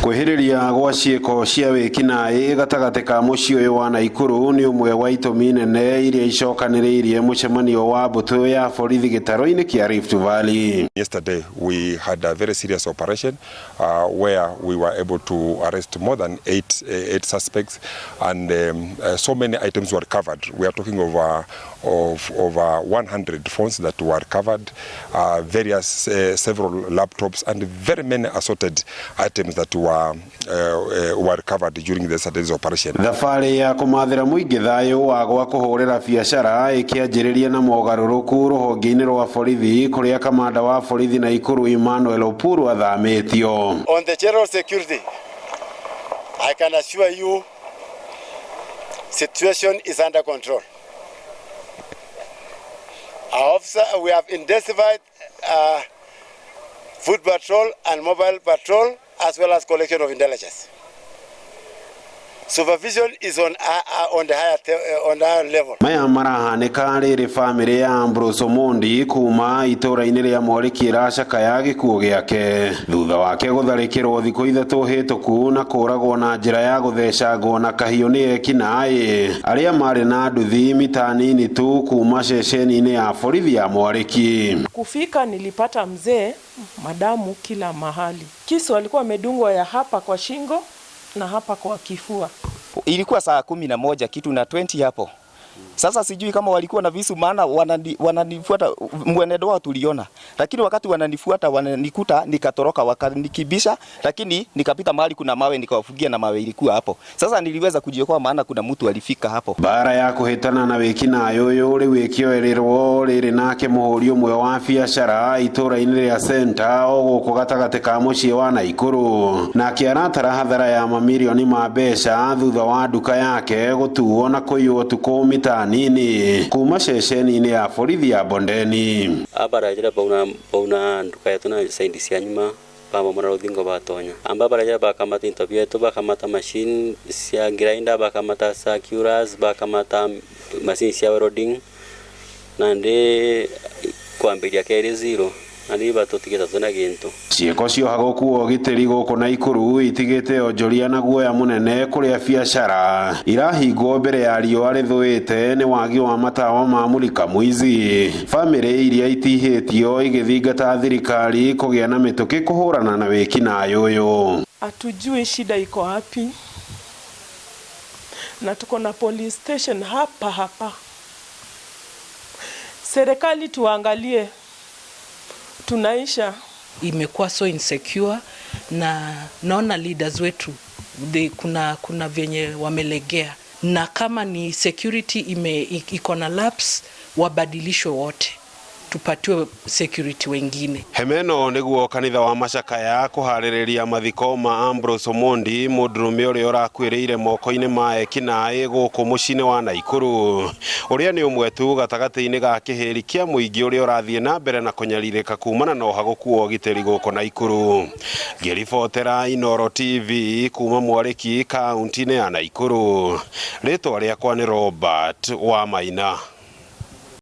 Kwĩhĩrĩria gwa ciĩko cia wĩkinaĩ gatagatĩ ka mũciĩ ũyũ wa Naikuru nĩ ũmwe wa itũmi nene iria icokanĩrĩirie mũcemanio wa mbũtũ ya borithi gĩtarũ-inĩ kĩa Rift Valley. Yesterday we had a very serious operation where we were able to arrest more than eight suspects and so many items were recovered. We are talking of over 100 phones that were recovered, various several laptops and very many assorted items that were recovered during the Saturday's operation. Thabarĩ ya kũmathĩra mũingĩ thayũ wa gwa kũhũrĩra biacara ĩkĩanjĩrĩria na mogarũrũku rũhonge-inĩ rwa borithi kũrĩa kamanda wa borithi Naikuru Emmanuel Opuru athamĩtio. On the general security, I can assure you situation is under control. Our officer, we have intensified foot patrol and mobile patrol as well as collection of intelligence. Supervision is on the higher level. Maya marahanĩka rĩrĩ bamĩrĩ ya Ambrose Omondi kuma itũũra-inĩ rĩa Mwarĩki ĩracakaya gĩkuũ gĩake thutha wake gũtharĩkĩrwo thikũ 3 hĩtũku na kũragwo na njĩra ya gũthecangwo na kahiũ nĩ ekinaĩ arĩa marĩ na nduthi mita nini tu kuma ceceni-inĩ ya borithi ya Mwarĩki. Kufika nilipata mzee madamu kila mahali. Kisu alikuwa amedungwa ya hapa kwa shingo na hapa kwa kifua. Ilikuwa saa 11 kitu na 20 hapo. Sasa sijui kama walikuwa na visu, maana wananifuata, mwenendo wao tuliona, lakini wakati wananifuata wananikuta, nikatoroka, wakanikibisha, lakini nikapita mahali kuna mawe, nikawafugia na mawe ilikuwa hapo. Sasa niliweza kujiokoa, maana kuna mtu alifika hapo. Bara ya kũhĩtana na wĩkinaĩ ũyũ rĩu ĩkĩoererwo rĩrĩ nake mũhũri ũmwe wa biacara itũũra-inĩ rĩa Center o gũkũ gatagatĩ ka mũciĩ wa Naikuru, nake aratara hathara ya mamirioni ma mbeca thutha wa nduka yake gũtuo na kũiywo ũtukũ mita nini kuma ceceni-inĩ ya borithi ya Bondeni. Abarajira bauna bauna nduka yetu na saidi cia nyuma, bamomora ruthingo, batonya amba barajira, bakamata into bietu, bakamata machine cia grinder, bakamata circulars, bakamata machine cia welding, na ndi kwambiria keri zero na ndi batutigite tuna gintu. Ciĩko ciohagũku wa ũgitĩri gũkũ Naikuru itigĩte onjoria na guoya mũnene kũrĩa biacara irahingwo mbere ya riũa rĩthũĩte nĩ wagi wa matawa ma mulika mwizi, bamĩrĩ iria itihĩtio igĩthingata thirikari kũgĩa na mĩtũkĩ kũhũrana na wĩkinaĩ ũyũ. Hatujui shida iko wapi, na tuko na police station hapa hapa. Serikali tuangalie, tunaisha. Imekuwa so insecure na naona leaders wetu kuna vyenye wamelegea, na kama ni security iko na lapse, wabadilishwe wote, tupatiwe security wengine. Hema ĩno nĩguo kanitha wa Macakaya kũharĩrĩria mathiko ma Ambrose Omondi, mũndũrũme ũrĩa ũrakuĩrĩire moko-inĩ ma ekinaĩ gũkũ mũciĩ-inĩ wa Naikuru, ũrĩa nĩ ũmwe tu gatagatĩ-inĩ ga kĩhĩri kĩa mũingĩ ũrĩa ũrathiĩ na mbere na kũnyarirĩka kumana na ũhagũku wa ũgitĩri gũkũ Naikuru. Ngĩribotera Inooro TV kuma Mwarĩki, kaunti-inĩ ya Naikuru, rĩtwa rĩakwa nĩ Robert Wamaina.